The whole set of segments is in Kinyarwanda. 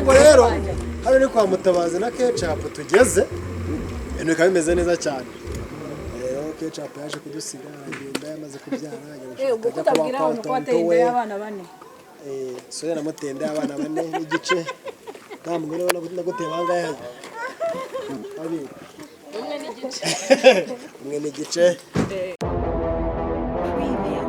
Ubwo rero hano ni kwa Mutabazi na Kecapu tugeze, ibintu bikaba bimeze neza cyane. Rero Kecapu yaje kudusiga aragenda yamaze kubyara, ajya Ubwo gushaka ajya kuba kutabwira kwa abantu ko wateye tonto inda we. y'abana bane. Soya namuteye inda y'abana bane n'igice. Nta mugore we naguteye bangahe hajya? Babiri. Umwe n'igice. Umwe n'igice. Preview.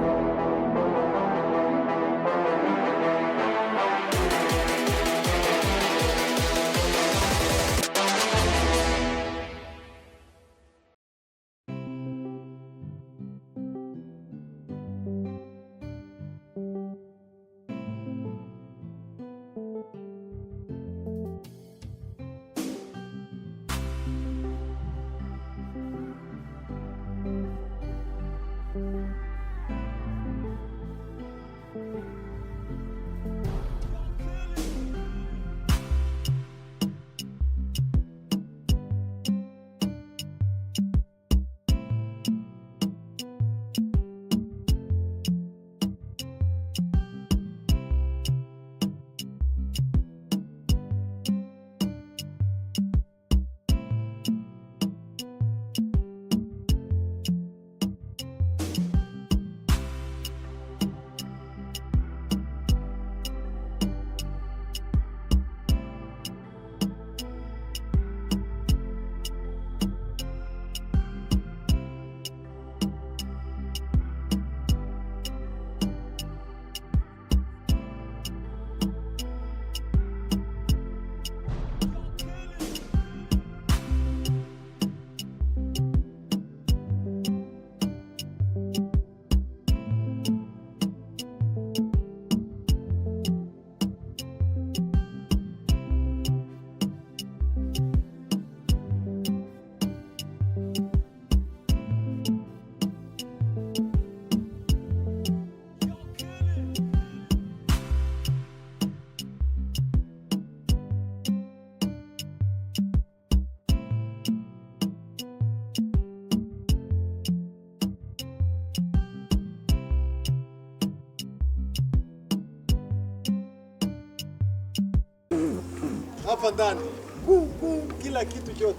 Hapa ndani kuku, kila kitu chote,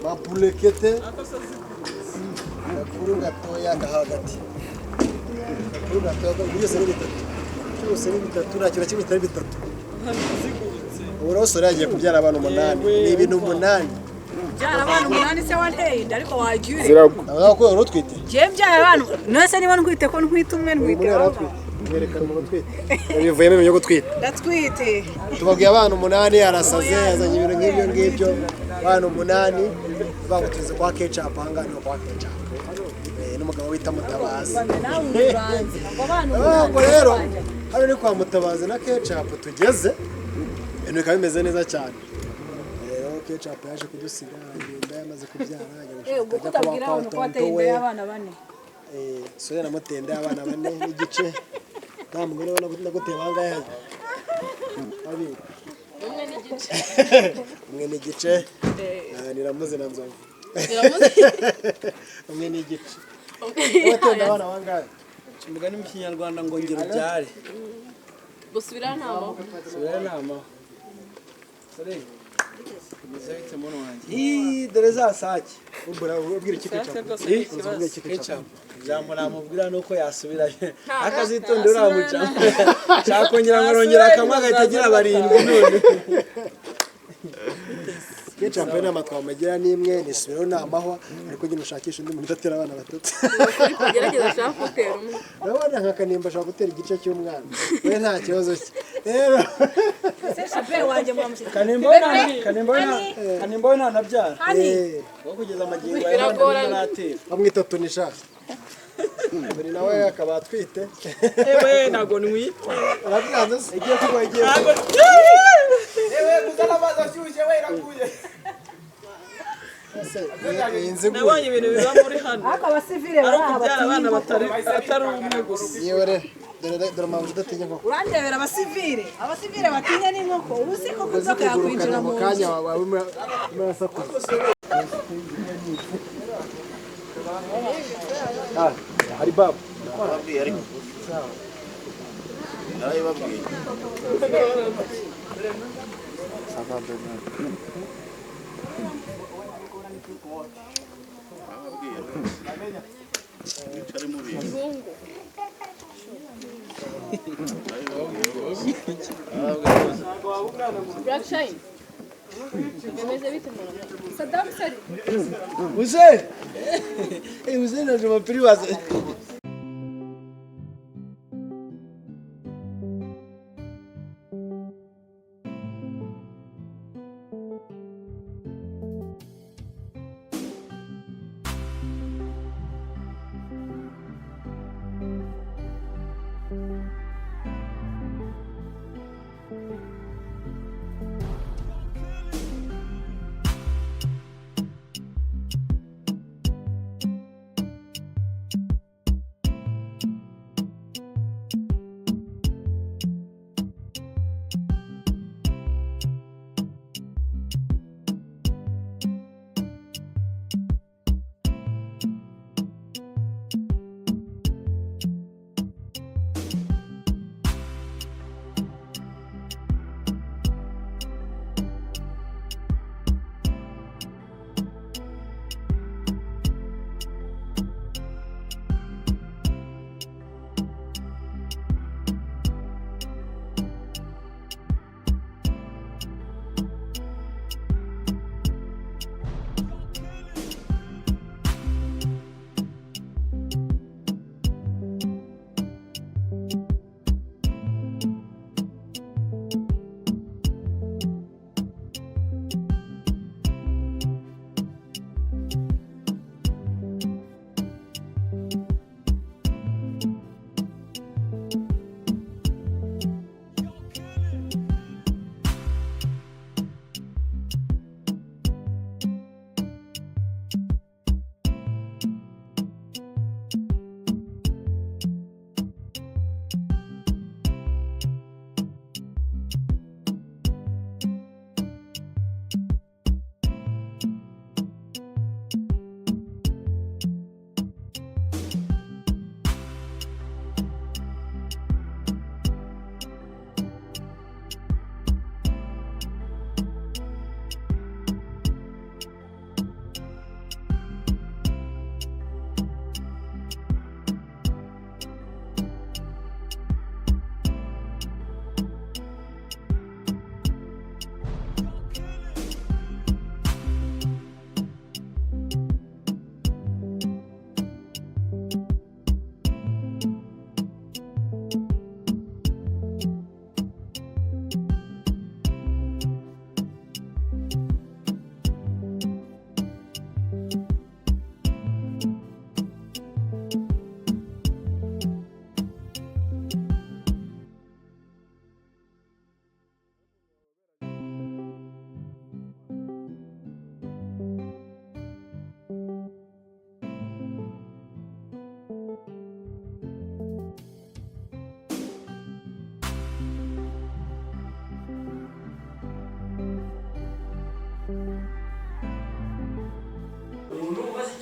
mapulekete, gakuru gatoya hagati, gakuru gatoya, byose ni bitatu, byose ni bitatu, nta kintu na kimwe kitari bitatu. Ubu rero Sore yagiye kubyara abana umunani, ni ibintu umunani. Byara abana umunani se wanteye inda, ariko wagiye ureka. Nawe ko wari utwite. Njyewe mbyara abana none niba ntwite, ko ntwite umwe, Uyu ntwite muri yari bangahe? atwite, mwerekana umuntu utwite, bivuyemo ibintu byo gutwita. Ndatwite. Tubabwiye abana umunani, arasaze, yazanye ibintu nk'ibyo ngibyo. Abana umunani bagutuze kwa Kecapu, ahangaha niho kwa Kecapu n'umugabo wita Mutabazi. Nawe uranze abo bana umunani. Ubwo rero hano ni kwa Mutabazi na Kecapu tugeze, ibintu bikaba bimeze neza cyane. Rero Kecapu yaje kudusiga aragenda yamaze kubyara, ajya Ubwo gushaka ajya kuba kutabwira kwa abantu ko tonto wateye inda we. y'abana bane. Soya namuteye inda y'abana bane n'igice. Nta mugore we naguteye bangahe hajya? Babiri. Umwe n'igice. Umwe n'igice. Niramuze na Nzovu. Umwe n'igice. Watenda abana bangahe? Umugani mu Kinyarwanda ngo ngera ubyare. Gusubira nta mahoro. Subira inama. Sore. Bimeze bite muntu wanjye? Ii, dore za sake. Ubura ubwira iki Sake Kecapu? rwose ni ikibazo. Ubwira iki Kecapu? Ketchup. Ijambo namubwira nuko yasubirayo. Akazitonda uramuca. Shaka kongera ngo arongera akamwe agahita agira barindwi none. Kecapu, inama twamugira ni imwe, nisubiraho ni amahwa, ariko nyine ushakisha undi muntu udatera abana batatu. Gerageza ashaka gutera umwe. Urabona nka Kanimba ashobora gutera igice cy'umwana we, nta kibazo cye rero. Se shape wanjye mwamushyize. Kanimba we nta Kanimba we nta Kanimba we ntanabyara. Hani. Wo kugeza amagingo aya nta Biragorana. ntaratera. Bamwita Tunisha, buri nawe akaba atwite. Ewe, ntabwo ntwite. Urabyanze se? Igiye kugwa, igiye Ntabwo. Kugwa. Ewe, kuzana amazi ashyushye we, iraguye. Se, iyi nzu iguye. Nabonye ibintu biba muri hano. Ariko abasivile Ari bari aha ukubyara batinya abana inkoko. batari umwe gusa. Yewe re, dore dore mpamvu udatinya inkoko. Urandebera abasivile batinya n'inkoko, ubu si koko inzoka yakwinjira Zikugurukana mu mu nzu. kanya wawe murasakuza. Hari babu. Narabibabwiye. Narababwiye. Mwicare mubizi. Narabibabwiye rwose. Black Shine bimeze bite mu ntoki? Saddam Sari Hussein! Eh, Hussein aje mapiriwaze.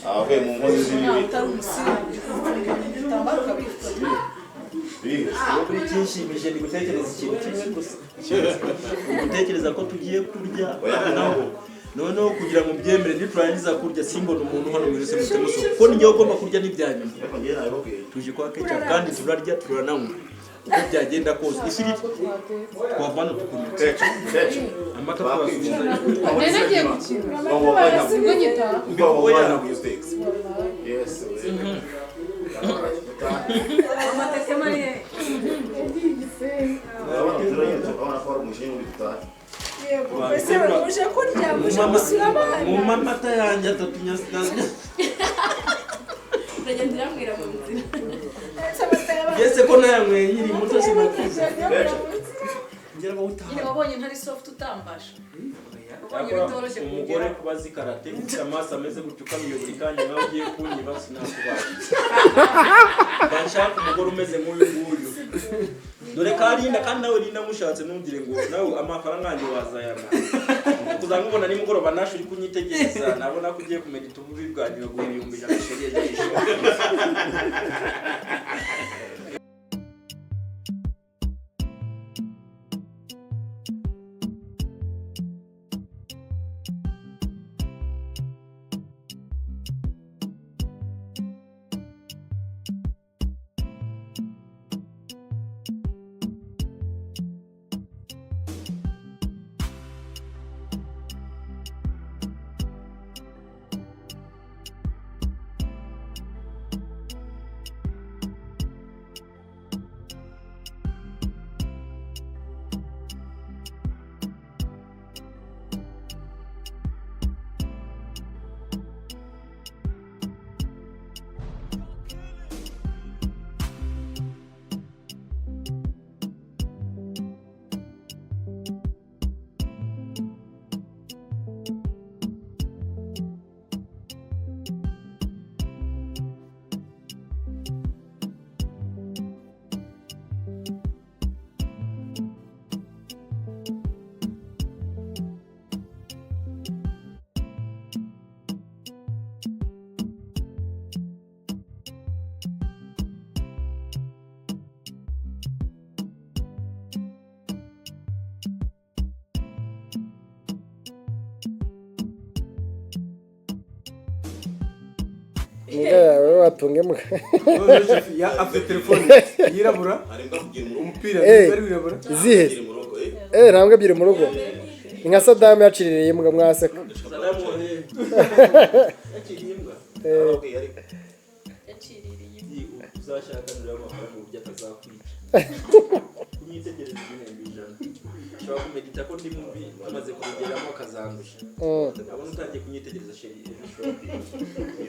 Abavuye mu nkozi z'ibibi. Utari umusirimu igitambaro ukabifata. Buri kinshimije ni gutekereza ikintu kimwe gusa, gutekereza ko tugiye kurya noneho kugira ngo mbyemere niturangiza kurya simbona umuntu hano mu ijosi muhite musohoka, kuko ni njyewe ugomba kurya n'ibya nyuma. Tuje kwa Kecapu kandi turarya turananywa uko byagenda kose, ifiriti twavana tukurya amata twasubiza. Njye nagiye gukina ubwo nyitaha. Yes. Amateke mariye. Urabona ko hari umujinya uri gutaha. Yego, mbese muje kurya, muje gusura abana. Mu mamata yanjye atatu nyasinazi. Ndagenda irambwira mu nzira. Ndetse amata y'abana. Yese ko nayanyweye nkiri muto sinakuze. Ngira ngo utaha. Nyine wabonye ntari soft utambasha. Wabonye bitoroshye Umugore kugeraho. kuba azi karate, ufite amaso ameze gutyo ukamuyobora ikanya nawe ugiye kunyiba sinakubasha. Banshaka umugore umeze nk'uyu nguyu. Dore ka Linda, kandi nawe Linda mushatse ntugire ngo nawe amafaranga yanjye wazayama. Kuzamubona nimugoroba nashe uri kunyitegereza, nabona ko ugiye kumenya ububi bwanjye baguha 100,000 sheri yagiye. Imbwa yawe watunga imbwa. Afite telefone yirabura, umupira Eh, ari wirabura. Izihe? Nta mbwa ebyiri mu rugo. Ni nka Sadamu yaciririye imbwa mwaseka. Uzashaka nureba amafaranga uburyo atazakwica. Kunyitegereza 100,000. Ushobora kumedita ko ndi mubi amaze kubigeramo akazandusha. Abona utangiye kunyitegereza chéri ejo shopping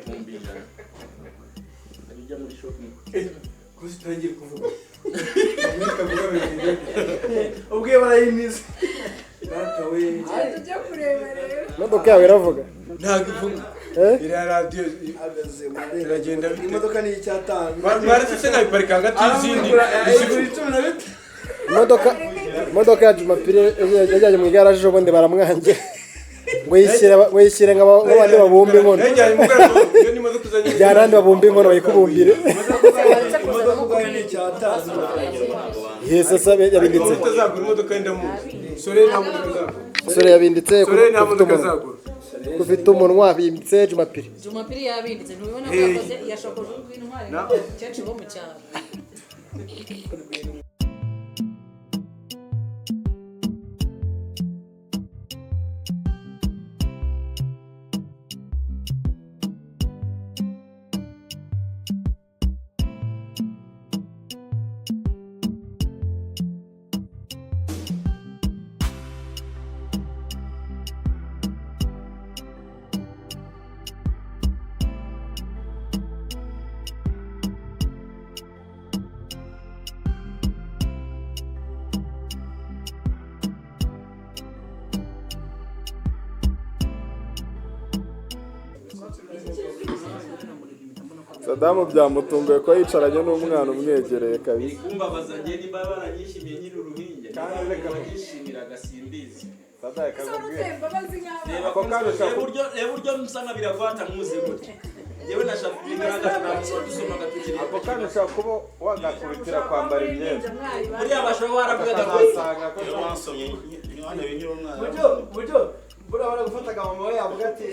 100,000. Ajya muri shopping. Kuko utangiye kuvuga. Ubwiye barayimiza. Data we. Tujye kureba rero. Imodoka yawe iravuga. Ntabwo ivuga. Iriya radiyo iragenda bite? Imodoka ni icyatanu. Mwaretse se nayiparika hagati y'izindi. Imodoka ya Jumapili yajyanye mu igaraje ejo bundi baramwangira. Ngo yishyire nk'abandi babumba inkono. Jyana ahandi babumba inkono bayikubumbire. Yes, sasa yabinditse. Utazagura imodoka ndamuzi. Sore nta modoka azagura. Sore yabinditse. Sore nta modoka azagura. Ufite umunwa binditse Jumapili. Jumapili yabinditse, ntubibona ko yakoze yashokoje urw'intwari nk'abakecuru bo mu cyaro. Sadamu byamutunguye ko yicaranye n'umwana umwegereye kabisa. Kumbabaza njye niba baranyishimiye nkiri uruhinja, niba baranyishimiraga simbizi. Reba uburyo musa nka biravata nkuze gutya. Njyewe na Shafi bigaragaza ntabwo dusomaga tukiri. Ako kana ushobora kuba wagakubitira kwambara imyenda. Buriya bashobora baravugaga ngo Buryo buriya baragufataga mama we yavuga ati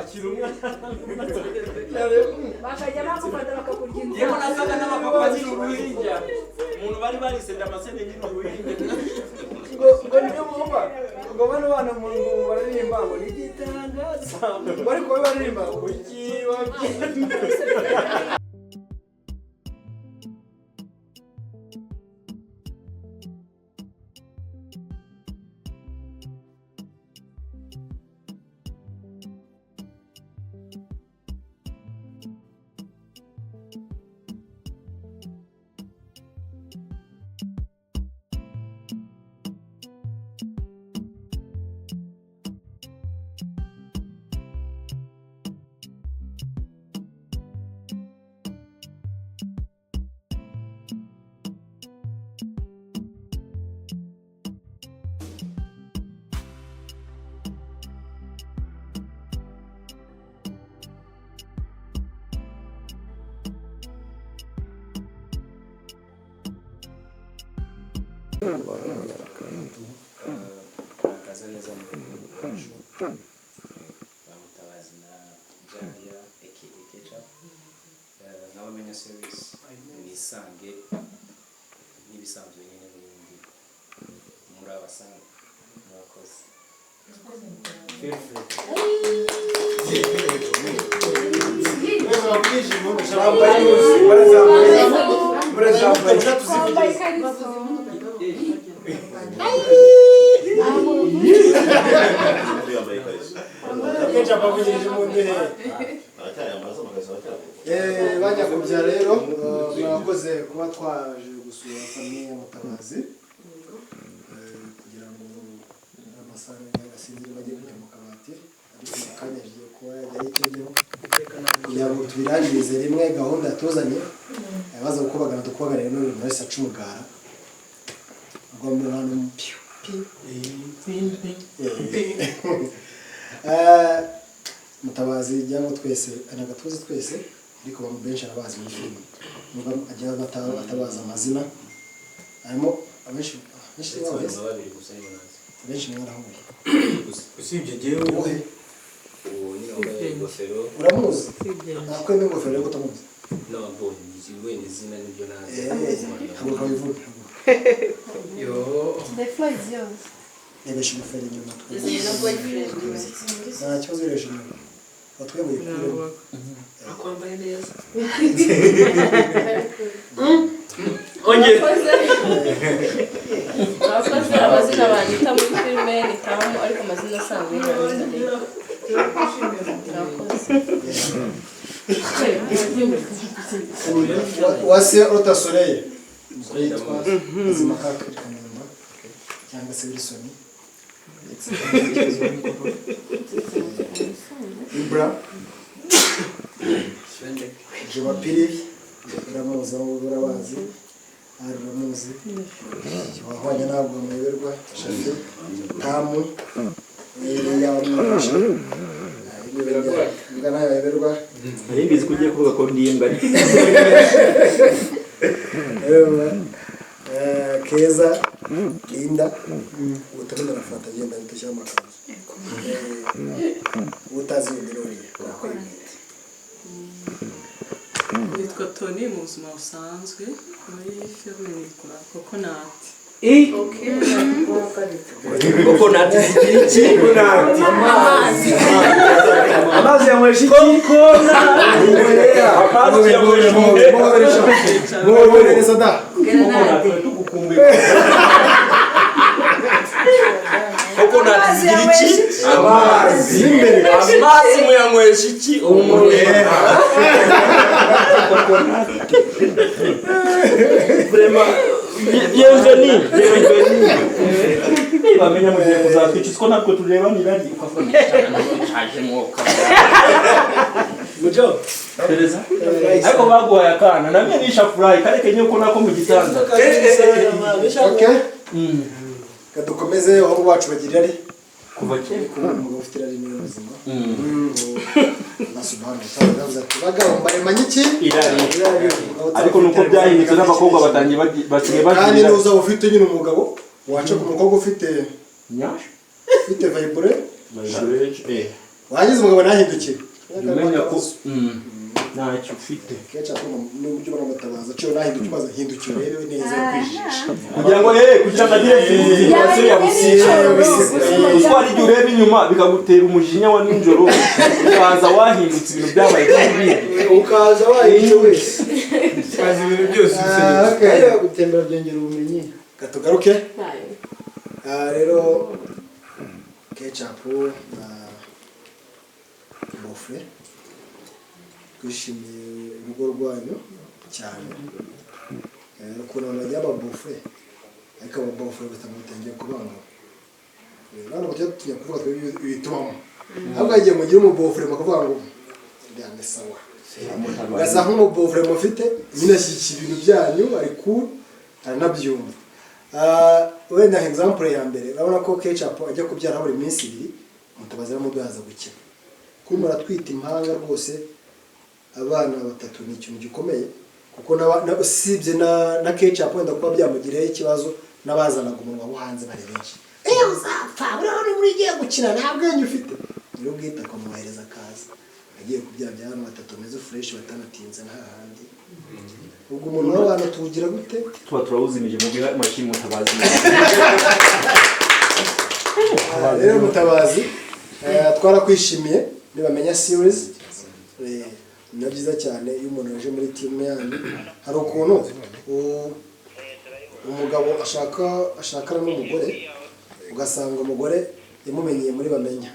akira umwana. Bakajya bagufata bakakurya inzara. Yewe nasaga n'abapapa nkiri uruhinja. Umuntu bari barise Damascene nkiri uruhinja. Ngo niyo bumva ngo bano bana ngo bararirimba ngo ni igitangaza, ngo ariko we baririmba kuki wabyemeye. Murakaza neza mu rwacu ba Mutabazi na Jalia aka Ketchup nk'abamenya service mwisange nk'ibisanzwe nyine n'ibindi muri abasanga murakoze. Feel free. Twambaye ikariso. Ketchup avugirije umuntu he? Bajya kubya rero, mwakoze kuba twaje gusura famille Mutabazi kugira ngo amasaha asinzire bajye kujya mu kabati, ariko mu kanya agiye kuba yajyayo icyo kugira ngo tubirangirize rimwe gahunda yatuzanye. Abaza gukubagana dukubaganire n'uyu wese aca umugara agomba hano piu piu. Mutabazi cyangwa twese anagatuzi twese, ariko abantu benshi arabazi muri filime nubwo ajya atabaza amazina. Harimo abenshi abenshi mwarahuye usibye jyewe. Uhe? Uwo nyine wambaye Ingofero. Uramuzi? Nakwemba ingofero yo kutamuzi. No, bo wenda izina nibyo nazi. Haguruka wivuge. Yo. The floor is yours. Rebesha ingofero inyuma. Izanye na boyfriend. Nta kibazo, urebesha inyuma. Batwemeye kureba. Akwambaye neza. Ongera. Murakoze. Amazina banyita muri filime ni Tamu, ariko amazina asanzwe ni Ramita. Murakoze. Wase Rota Soleil. Yitwa Azima Kaka Kanumba cyangwa se Wilson. Ibra Jumapili uramuzi, abo urabazi, ari uramuzi wahwanye ntabwo muyoberwa. Shafi Tamu yamwishe imbwa nayo yayoberwa. Nari mbizi ko ugiye kuvuga ko ndi imbwa. Keza Linda ubutabera arafata agenda ahita amakanzu utazi ibindi nuriya. Nitwa Tony mu buzima busanzwe, muri filime nitwa Coconut. Coconut zigira iki? Amazi. Amazi yanywesha iki? Amazi yanywesha Muhobere sada. Coconut zigira iki? Amazi. Amazi muyanywesha iki? Umuheha. Vraiment, bienvenue, bienvenue. Bamenya mugiye kuzatwica utwo natwe tureba nirari ukavuga nshaje mwoka. Mujo. Tereza. Ariko baguhaye akana namwe nisha furayi kareke nyuko nako mu gitanda. Okay. Kadukomeze aho bacu bagira irari. Kuva kera. Kuba umugabo ufite irari ni ubuzima. Allah subhanahu wa ta'ala yavuze ati bagabo mbaremanye iki? Irari. Ariko nuko byahindutse n'abakobwa batangiye basigaye bagira Kandi irari. nuza ufite nyine umugabo waca ku mukobwa ufite Nyasha. Ufite vibre. Vibre. Wagize umugabo nahindukire. Umenya ko ntacyo ufite. Kenshi akoma n'uburyo baramutabaza cyo nahinduka maze hindukira urebe neza kwijisha. Kugira ngo kugira ngo agire vibration ya busize. Kuko hari igihe ureba inyuma bikagutera umujinya wa nijoro, ukaza wahindutse ibintu byabaye by'ibindi. Ukaza wahindutse wese. Ukaza ibintu byose. Ariko gutembera byongera ubumenyi. Katugaruke. Rero Ketchup na Bofre twishimiye urugo rwanyu cyane. Ukuntu abantu bagira ababofre, ariko ababofre batangiye kubangama. Ntabwo tujya dutinya kuvuga twebwe ibitubamo, ahubwo igihe mugira umubofre mukavuga ngo ni sawa, ugasa nk'umubofre mufite nyine ashyigikiye ibintu byanyu, ari cool, aranabyumva. Wenda example ya mbere, urabona ko Ketchup ajya kubyara buri minsi ibiri, Mutabazi aramuduhaza gukina. Kuba muratwita impanga rwose abana batatu ni ikintu gikomeye, kuko usibye na Ketchup wenda kuba byamugiraho ikibazo, n'abazanaga umunwa wo hanze bari benshi. Uzapfa uriho muri ugiye gukina nta bwenge ufite. Nyiri ubwite akamwohereza akaza agiye kubyara abantu batatu bameze fresh batanatinze nta handi. Ubwo umuntu w'abantu tuwugira gute? Tuba turawuzimije mu biha mashini Mutabazi. Rero Mutabazi, twarakwishimiye nibamenya series. Ni byiza cyane iyo umuntu yaje muri team yanyu. Hari ukuntu umugabo ashakana n'umugore, ugasanga umugore yamumenyeye muri bamenya,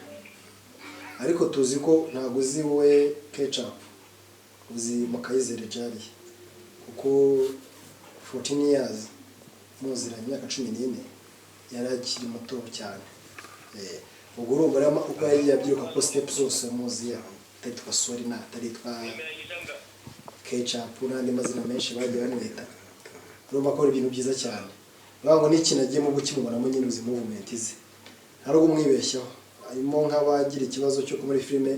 ariko tuzi ko ntabwo uzi wowe Ketchup, uzi Mukayizere Jari, kuko 14 years muziranye, imyaka 14 yari akiri muto cyane. Ubwo urumva rero uko yagiye abyiruka, ko step zose muzi yaho ataritwa Sorina, ataritwa Ketchup n'andi mazina menshi bagiye bamwita. Urumva ko ari ibintu byiza cyane. Bavuga ngo n'ikintu agiyemo gukimubonamo nyine uzi movement ze, hari ubwo umwibeshyaho. Harimo nk'abagira ikibazo cyo muri filime,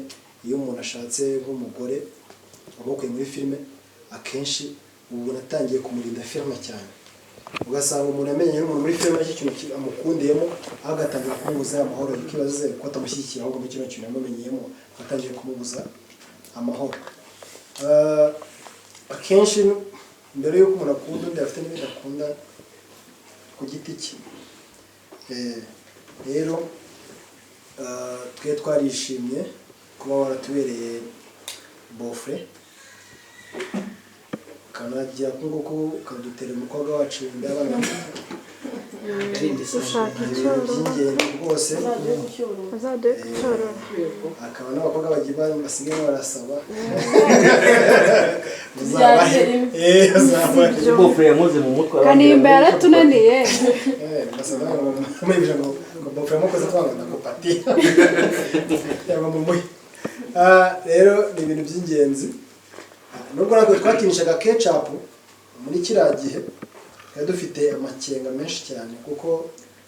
iyo umuntu ashatse nk'umugore wamukuye muri filime, akenshi ubona atangiye kumurinda filime cyane. Ugasanga umuntu yamenye n'umuntu muri filime nicyo kintu amukundiyemo, aho agatangira kumubuza amahoro, yikibaze ko atamushyigikira, ahubwo muri kino kintu yamumenyeyemo atangiye kumubuza amahoro. Akenshi mbere y'uko umuntu akunda undi, afite n'ibindi akunda ku giti cye. Rero twe twarishimye kuba waratubereye beau-frère, ukanajya nguku ukadutera umukobwa wacu inda y'abana batatu. Ushaka Ibintu icyororo. by'ingenzi rwose. Uzaduhe kucyorora. Akaba n'abakobwa bagiye basigaye barasaba muzabahe, muzabahe. Beau-frère yankoze mu mutwe. Kanimba yaratunaniye. Basaba ngo ngo beau-frère mukoze twanga ndakupati yaba mumuhe. Rero ni ibintu by'ingenzi. Nubwo natwe twakinishaga Ketchup muri kiriya gihe, twari dufite amakenga menshi cyane, kuko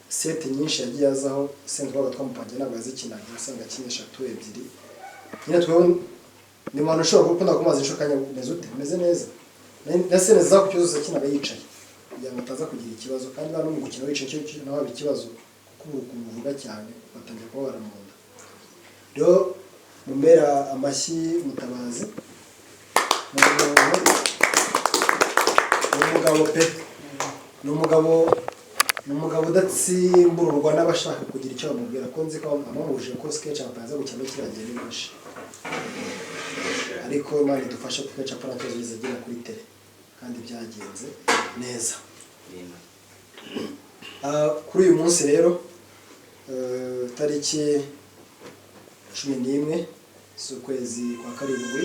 set nyinshi yagiye azaho scène twabaga twamupangiye ntabwo yazikinaga, usanga akinisha eshatu, ebyiri. Nyine twewe ni umuntu ushobora gukunda kumaza inshuro kanya, umeze ute, umeze neza, na scène za ku kibazo akinaga yicaye kugira ngo ataza kugira ikibazo. Kandi no mu gukina wicaye cyo nawe haba ikibazo, kuko ubura ukuntu uvuga cyane, batangira kubabara mu nda. Rero mumera amashyi Mutabazi, ni umuntu, ni umugabo pe, ni umugabo, ni umugabo udatsimbururwa n'abashaka kugira icyo bamubwira, ko nzi ko abamubujije ko Ketchup yaza gukina kiriya gihe ni benshi, ariko Imana idufashe kuko Ketchup nta kibazo yigeze agira kuri tele kandi byagenze neza. Kuri uyu munsi rero, tariki 11 z'ukwezi kwa karindwi,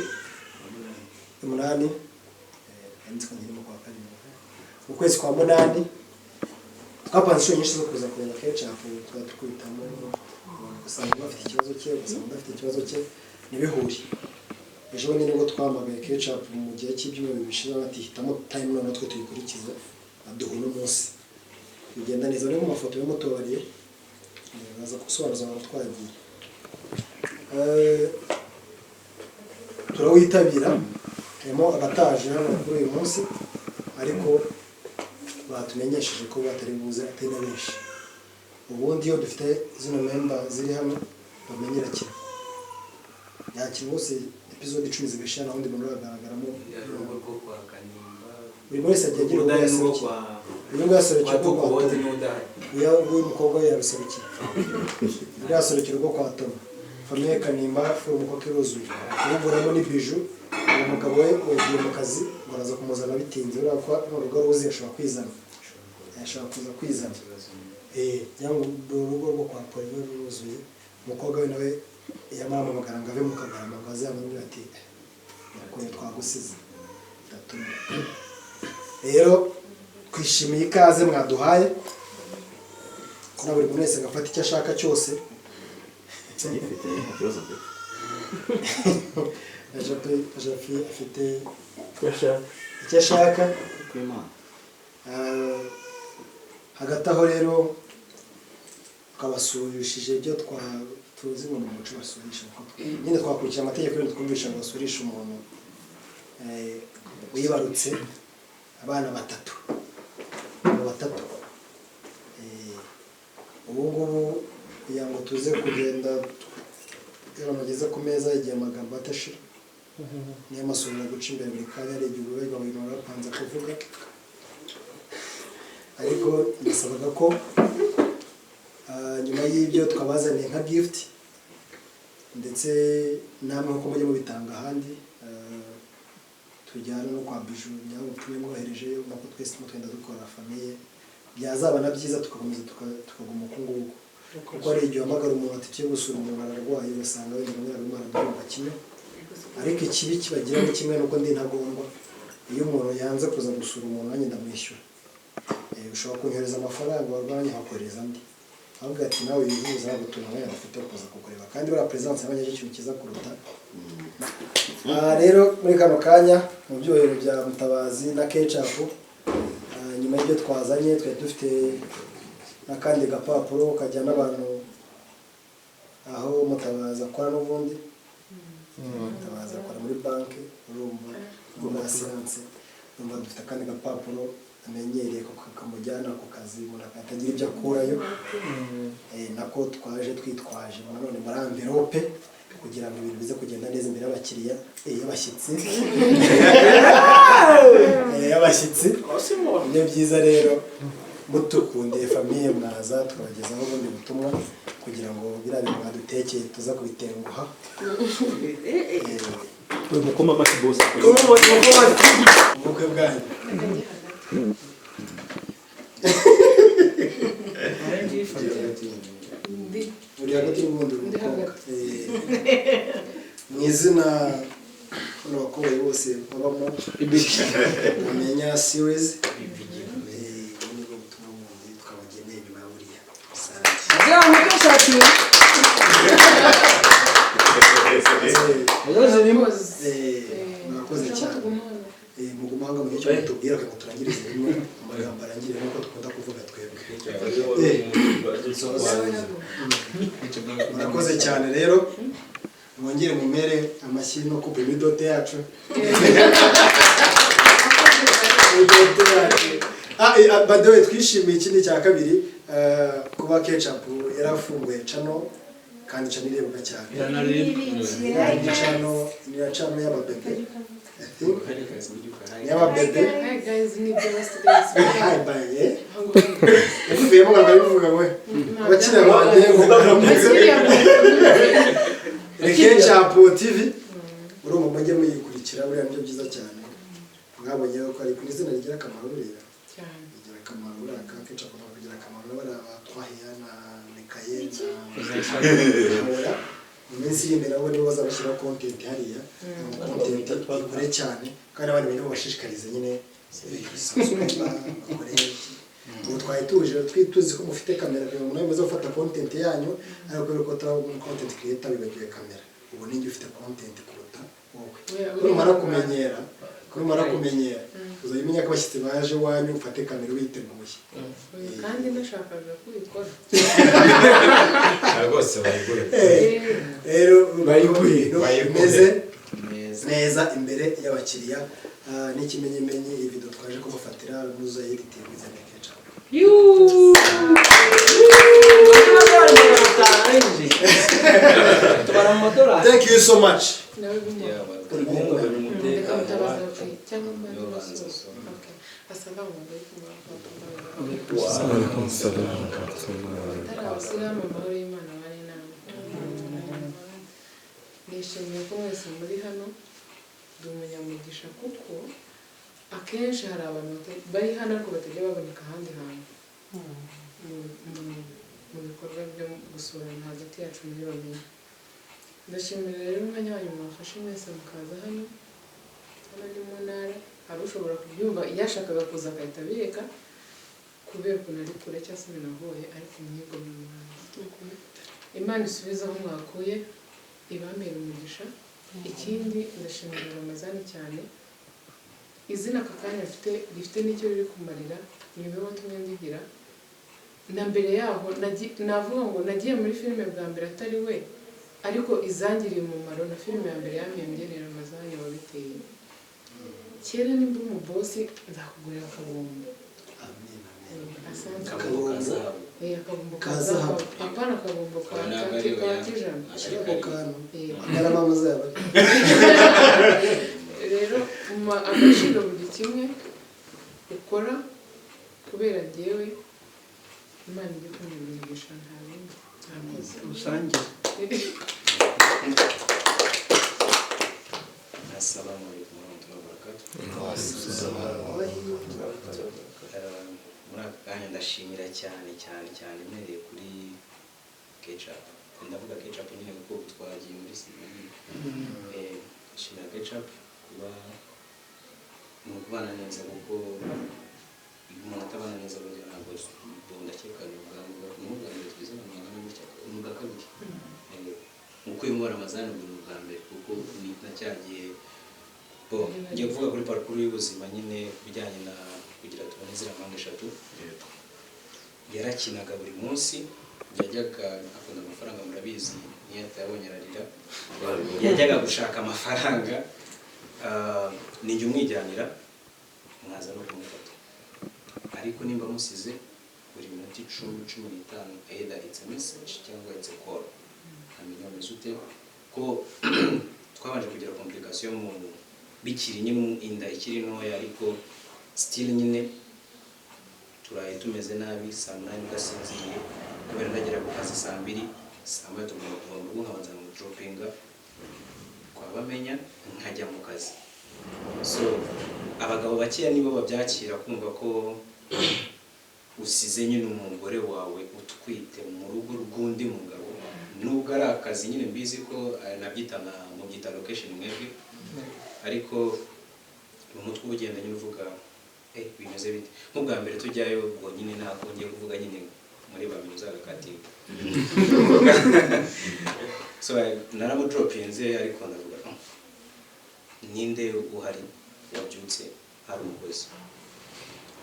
umunani, nzi ko nkiri mu kwa karindwi, ukwezi kwa munani, twapanze inshuro nyinshi zo kuza kureba Ketchup, twari tukubitamo ugasanga bafite ikibazo cye, ugasanga udafite ikibazo cye, ntibihure. Ejo bundi nibwo twamagaye Ketchup mu gihe cy'ibyumweru bishize, bati hitamo time noneho twe tuyikurikize, aduha uno munsi, bigenda neza. Bari mu mafoto y'umutubariye, baza gusobanuza abantu twagiye. Turawitabira, harimo abataje hano kuri uyu munsi, ariko batumenyesheje ko batari buze, atari na benshi. Ubundi iyo dufite zino member ziri hano bamenyera kimwe, yakira bose, episode 10 zigashira nta wundi muntu uragaragaramo. Urugo rwo kwa Kanimba. Buri wese agiye agira urugo Udahari n'urwo yaserukiye. kwa Uyu nguyu yaserukiye kwa urwo kwa Tukobote Tom. niwe udahari. Uyu nguyu umukobwa we yaruserukiye, undi yaserukira urugo kwa Tom. Famille Kanimba hafi umukobwa iruzuye, ububuramo ni Biju. Uwo mugabo we yagiye mu kazi, ngo araza kumuzana bitinze. Urabona ko n'urugo ruzi, ashobora kwizana, ashobora kuza kwizana. Cyangwa urugo rwo kwa Poli rwe ruruzuye, umukobwa we nawe yamaramuhamagara ngo ave mu Kagarama, ngo aze yamubwira ati ukuntu twagusize ndatumye. Rero twishimiye ikaze mwaduhaye, ko na buri muntu wese agafata icyo ashaka cyose. Ngifite ikibazo mfite. Na Japi afite icyo ashaka. Kw'Imana. Hagati aho rero twabasurishije ibyo twa tuzi ngo ni umuco basurisha, kuko nyine twakurikije amategeko yose, twumvisha ngo basurishe umuntu wibarutse abana batatu, abo batatu. Ubu ngubu kugira ngo tuze kugenda, iyo abantu bageze ku meza igihe amagambo atashira, niyo amasura guca imbere buri kanya, ari igihe urubuga buri muntu bapanze kuvuga, ariko nasabaga ko nyuma y'ibyo twabazaniye nka gift, ndetse namwe nkuko mujya mubitanga ahandi, tujyana no kwa Biju cyangwa ubutumwa mwoherejeyo, nuko twese turimo twenda dukora famille, byazaba na byiza tugakomeza tukaguma uku nguku, kuko hari igihe uhamagara umuntu ati tugiye gusura umuntu ararwaye, ugasanga wenda bamwe barimo barabyumva kimwe. Ariko ikibi kibagira ni kimwe, nuko ndi ntagondwa, iyo umuntu yanze kuza gusura umuntu nanjye ndamwishyura. Ushobora kunyohereza amafaranga warwanya nkakohereza andi, ahubwo ati nawe wivuza ntabwo tubona dufite wo kuza kukureba, kandi buriya presence y'abanya ikintu cyiza kuruta. Rero muri kano kanya mu byubahiro bya Mutabazi na Ketchup, nyuma y'ibyo twazanye, twari dufite n'akandi gapapuro kajyana abantu aho Mutabazi akora. N'ubundi Mutabazi akora muri banki, urumva muri assurance, urumva dufite akandi gapapuro. amenyereye kamujyana ku kazi, umuntu akatagira ibyo akurayo. Nako twaje twitwaje nanone muri envelope kugira ngo ibintu bize kugenda neza imbere y'abakiriya, y'abashyitsi. Y'abashyitsi nibyo byiza rero, mutukundiye famille mwaza tukabagezaho ubundi butumwa kugira ngo biriya bintu mwadutekeye tuza kubitenguha. Uri mukoma amashyi bose. Ubukwe bwanyu. Uri hagati y'ubundi uri umukobwa. Mu izina bano bakobwa bose babamo bamenya series, ubu nibwo butumwa bundi twabageneye nyuma ya buriya. Murakoze cyane. Muguma hanga mu gihe cyo mutubwira kugira ngo turangirize rimwe, amagambo arangire nk'uko dukunda kuvuga twebwe. Murakoze cyane rero, mwongere mumere amashyi no ku imidote yacu. Imidote yacu. By the way, twishimiye ikindi cya kabiri, kuba Ketchup yarafunguye channel, kandi channel irebwa cyane. Ni channel, ni channel y'ababebe. I think y'ababebe. Hi guys, ni the last days. Hi bye. Yakuvuyemo ntabwo abivuga we. Abakiriya banjye ngo ni Ketchup TV. Urumva mujye muyikurikira, buriya nibyo byiza cyane. Mwabonye ko ari ku izina rigira akamaro buriya. Cyane. Rigira akamaro buriya ka Ketchup ntabwo kugira akamaro n'abariya batwahiya na Mikaye na Hora. Mu minsi iri imbere nabo nibo bazabashyiraho content hariya. Content ikore cyane kandi abandi bantu bashishikarize nyine bakore. Ubu twari tuje tuzi ko mufite kamera kugira ngo nawe muze gufata content yanyu, ariko kubera ko utari umu content creator wibagiwe kamera. Ubu ninjye ufite content kuruta wowe. Numara kumenyera, numara kumenyera uzajya umenya ko abashyitsi baje iwanyu, ufate kamera witeguye. Kandi ndashakaga kubikora. Rwose bayigure. Rero bayigure bimeze neza imbere y'abakiriya. N'ikimenyimenyi iyi video twaje kubafatira muzayeditinga izina Ketchup. Thank you so much. Nishimiye ko mwese muri hano, ndi umunyamugisha kuko akenshi hari abantu bari hano ariko batajya baboneka ahandi hantu mu bikorwa byo gusurana hagati yacu muri bamenya. Ndashimira rero umwanya wanyu mwafashe mwese mukaza hano. Hano ni mu ntara, hari ushobora kubyumva yashakaga kuza agahita abireka kubera ukuntu ari kure cyangwa se binagoye, ariko mwigomwe muhanzi. Imana isubize aho mwakuye, ibamere umugisha. Ikindi ndashimira Ramazani cyane, izina aka kanya mfite rifite n'icyo riri kumarira, ni we watumye ndigira. Na mbere yaho navuga ngo nagiye muri filime bwa mbere atari we, ariko izangiriye umumaro na filime ya mbere yampembye ni Ramazani wabiteye. Kera nimba umubosi nzakugurira akabombo. Akabombo ka zahabu. Akabombo ka Ka zahabu. zahabu. Apana akabombo ka kijana. Ako kantu. Agarama amazaba. Rero agaciro buri kimwe ukora kubera njyewe, Imana ijye kunyumugisha nta bindi. Rusange. Assalamu alaikum warahmatullahi wabarakatuh. Muri aka kanya ndashimira cyane cyane cyane mpereye kuri Ketchup. Ndavuga Ketchup nyine kuko twagiye muri sinema. Ndashimira Ketchup kuba ni ukubana neza, kuko iyo umuntu atabana neza burya ntabwo ndakeka ni ubwa mbere twize mu Rwanda gutya, ni ubwa kabiri. Uko uyu Ramazani ubu ni ubwa mbere kuko ni na cya gihe ngiye kuvuga kuri parcours y'ubuzima nyine bijyanye na kugira tubone ziriya mpanga eshatu. Yarakinaga buri munsi, yajyaga akunda amafaranga murabizi, niyo atayabonye ararira. Yajyaga gushaka amafaranga, nijya umwijyanira mwaza no kumufata. Ariko nimba musize, buri minota 10, 15, either it's a message cyangwa it's a call, nkamenya umeze ute, ko twabanje kugira complication mu bikiri nyine, inda ikiri ntoya, ariko still nyine turaye tumeze nabi saa 8 udasinziriye, kubera ndagera ku kazi saa 2, saa 1 tugomba kuva mu rugo, nkabanza dropinga kwa Bamenya, nkajya mu kazi. So abagabo bakeya nibo babyakira, kumva ko usize nyine umugore wawe utwite mu rugo rw'undi mugabo, nubwo ari akazi nyine mbizi ko nabyita nka mubyita location mwebwe, ariko mu mutwe uba ugenda nyine uvuga: "Eh, bimeze bite?" Nk'ubwa mbere tujyayo, ubwo nyine ntabwo ngiye kuvuga nyine muri babiri uzagakatinga. So naramudropinze, ariko ndavuga: "Ninde uhari wabyutse?" Hari umukozi.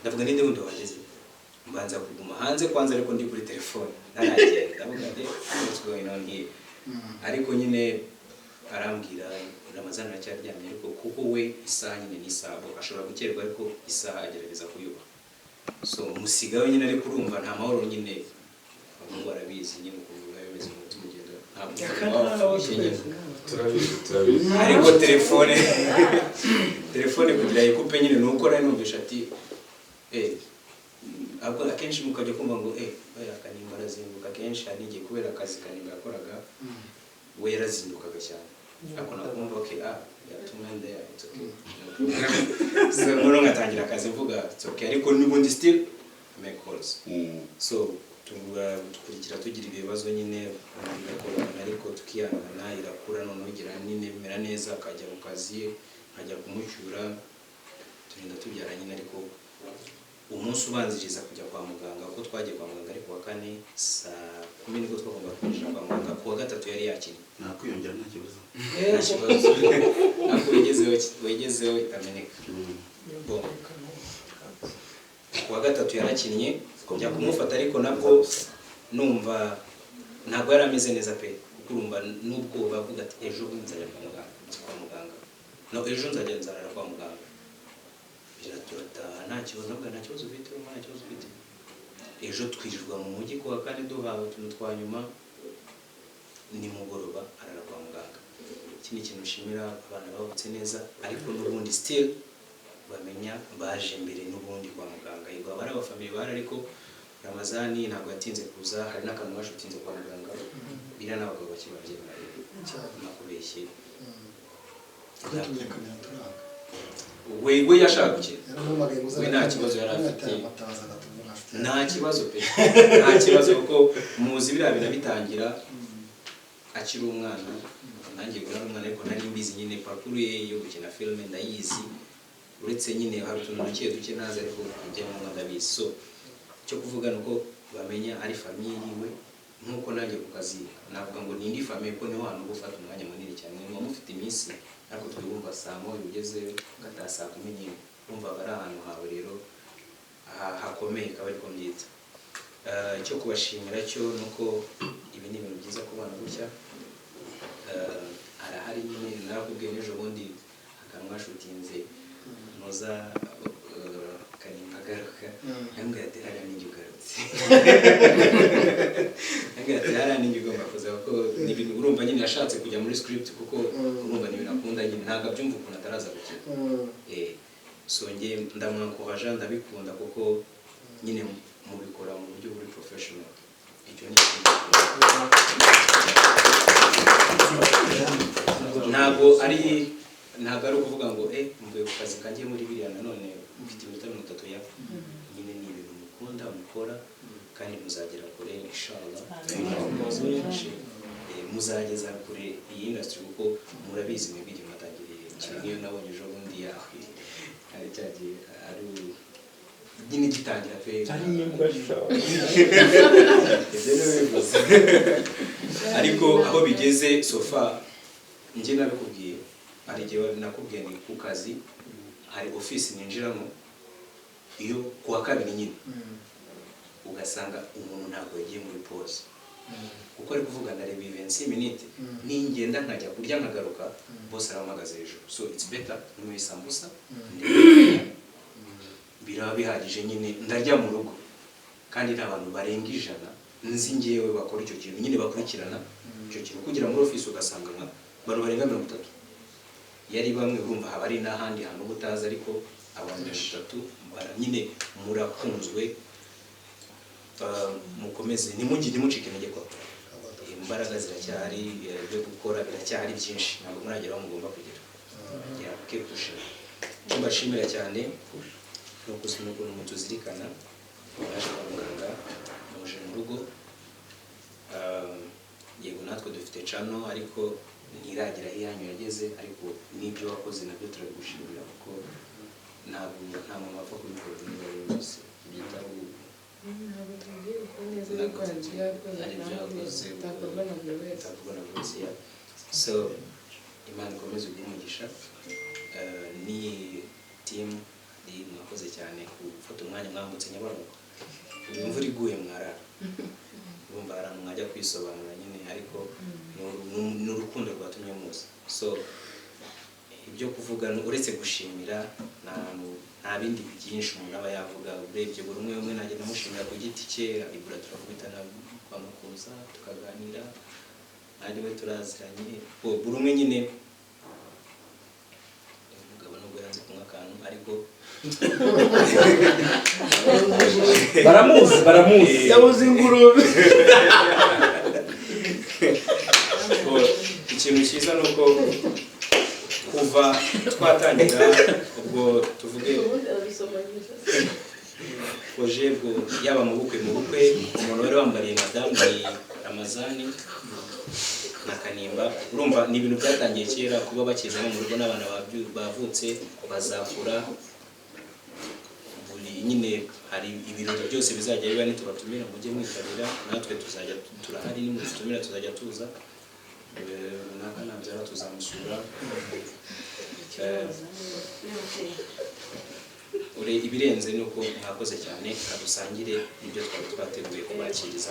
Ndavuga: "Ninde wundi wahageze?" Mbanza kuguma hanze kwanza, ariko ndi kuri telefone ntaragenda. Ndavuga nti: "What's going on here?" Ariko nyine arambwira: "Ramazani aracyaryamye." Ariko kuko we isaha nyine ni isaha, ashobora gukererwa, ariko isaha agerageza kuyubaha. So musigayo nyine, ariko urumva nta mahoro nyine. Abahungu barabizi nyine ukuntu biba bimeze mu mutima, ugenda ntabwo wapfuye nyine. Turabizi, turabizi. Ariko telefone kugira yikupe nyine, ni uko nari numvisha ati eh, ahubwo akenshi mukajya kumva ngo eh, oya, Kanimba arazinduka. Akenshi hari n'igihe kubera akazi Kanimba yakoraga, we yarazindukaga cyane, ariko nakumva: "Okay, ah, yatumwe there, it's okay." So noneho ngatangira akazi mvuga: "It's okay." Ariko n'ubundi still make calls. So tukurikira tugira ibibazo nyine bigakorana, ariko tukihangana, irakura, noneho igira nyine bimera neza, akajya mu kazi, nkajya kumucyura, turinda tubyara nyine. Ariko umunsi ubanziriza kujya kwa muganga, kuko twagiye kwa muganga ari kuwa kane saa 10 nibwo twagomba kwinjira kwa muganga, kuwa gatatu yari yakinnye. Nakwiyongera, nta kibazo. Nta kibazo, ariko wegezeho, wegezeho itameneka. Bon, kuwa gatatu yarakinnye, njya kumufata, ariko nabwo numva ntabwo yari ameze neza pe, kuko urumva n'ubwoba, avuga ati: "Ejo bundi nzajya kwa muganga, nzi kwa muganga, no ejo nzajya nzarara kwa muganga." Turataha nta kibazo, nabwo nta kibazo ufite, urumva nta kibazo ufite. Ejo twirirwa mu mujyi, kuwa kane duhawe utuntu twa nyuma, nimugoroba arara kwa muganga. Iki ni ikintu nshimira abana bavutse neza, ariko n'ubundi still bamenya baje mbere n'ubundi kwa muganga. Yego, aba ari abafamili bahari, ariko Ramazani ntabwo yatinze kuza. Hari n'akantu bashutinze kwa muganga. Biriya n'abagabo bake babyemera rero, nakubeshye. Twatumye kamera turanga. We yashaka gukina. Yarampamagaye ngo We nta kibazo yari afite. Matabaza agatubura. Nta kibazo pe, nta kibazo, kuko muzi biriya bintu bitangira akiri umwana. Nanjye ngo nari umwana, ariko nari mbizi nyine parcours ye yo gukina filime ndayizi, uretse nyine hari utuntu duke duke ntazi, ariko ibyangombwa ndabizi. So icyo kuvuga ni uko bamenya ari famille yiwe, nk'uko nanjye ku kazi navuga ngo ni indi famille, kuko niho hantu uba ufata umwanya munini cyane. Muba mufite iminsi, ariko twibumva saa 1 ugeze ugataha saa 11, wumva ari ahantu hawe rero hakomeye, kaba ariko mbyita. Icyo kubashimira cyo ni uko ibi ni ibintu byiza kubana gutya. Arahari nyine, narakubwiye n'ejo bundi akantu mwashutinze muza, Kanimba agaruka, yambwira ati: "Hariya ninjye ugarutse." Yambwira ati: "Hariya ninjye ugomba kuza," kuko ni ibintu urumva nyine yashatse kujya muri script, kuko urumva ni ibintu akunda nyine, ntabwo abyumva ukuntu ataraza gukina. So njye ndamwankoraja, ndabikunda, kuko nyine mubikora mu buryo buri professional. Icyo ni ikintu ntabwo ari ukuvuga ngo eh, mvuye ku kazi kanjye muri biriya, nanone mfite iminota 30 ya nyine. Ni ibintu mukunda mukora, kandi muzagera kure inshallah. Muzageza kure iyi industry, kuko murabizi mwebwe igihe mwatangiriye. Nk'iyo nabonye ejo bundi yawe ari cyagiye ari nyine gitangira pe. Ari imbwa sha. Ibyo niwe bivuze, ariko aho bigeze so far, njye nabikubwiye, hari igihe nakubwiye ni ku kazi, hari office ninjiramo iyo kuwa kabiri nyine, ugasanga umuntu ntabwo yagiye muri pause, kuko ari kuvuga: "Ndareba iyi 25 minutes, ningenda nkajya kurya nkagaruka, bose arampagaze hejuru." So it's better nyweye isambusa ndebe. Biraba bihagije nyine. Ndarya mu rugo kandi nta bantu barenga 100 nzi ngewe bakora icyo kintu nyine, bakurikirana icyo kintu. Kugira muri office ugasanga nka abantu barenga 30, yari bamwe, urumva haba ari n'ahandi hantu uba utazi, ariko abantu 30 nyine murakunzwe. Mukomeze, ntimucike intege kwa imbaraga ziracyahari, ibyo gukora biracyahari byinshi, ntabwo muragera aho mugomba kugera. Yeah, keep pushing. Icyo mbashimira cyane ni ukuzima ukuntu mutuzirikana. Mwaje kwa muganga, muje mu rugo. Yego natwe dufite channel, ariko ntiragira aho iyanyu yageze, ariko n'ibyo wakoze nabyo turabigushimira, kuko ntabwo nta muntu wapfa kubikora niba ari wese byitaho. Ntabwo tugiye gukora neza, ariko hari ibyo yakoze Hari ibyo kandi yakoze bitakorwa na buri wese. Bitakorwa na buri wese, yeah. So Imana ikomeze iguhe umugisha. Ni team ni mwakoze cyane gufata umwanya, mwambutse Nyabarongo, ubu imvura iguye mwarara, urumva hari ahantu mwajya kwisobanura nyine, ariko ni urukundo rwatumye muza. So ibyo kuvuga uretse gushimira nta bindi byinshi umuntu aba yavuga. Urebye buri umwe umwe nagenda amushimira ku giti cye. Ibura turakubitana kwa Makuza tukaganira, ari we turaziranye. Buri umwe nyine, umugabo nubwo yanze kunywa akantu, ariko Baramuzi, baramuzi. Yabuze ingurube. Ikintu cyiza ni uko kuva twatangira, ubwo tuvuge projet, bwo yaba mu bukwe, umuntu wari wambariye madamu ni Ramazani na Kanimba. Urumva ni ibintu byatangiye kera, kuba bakizamo mu rugo n'abana bavutse bazakura. Buri nyine hari ibirori byose bizajya biba, nitubatumira mujye mwitabira, natwe tuzajya turahari, nimudutumira tuzajya tuza. Runaka nabyara tuzamusura. Ibirenze ni uko mwakoze cyane, kadusangire ibyo twari twateguye kubakiriza.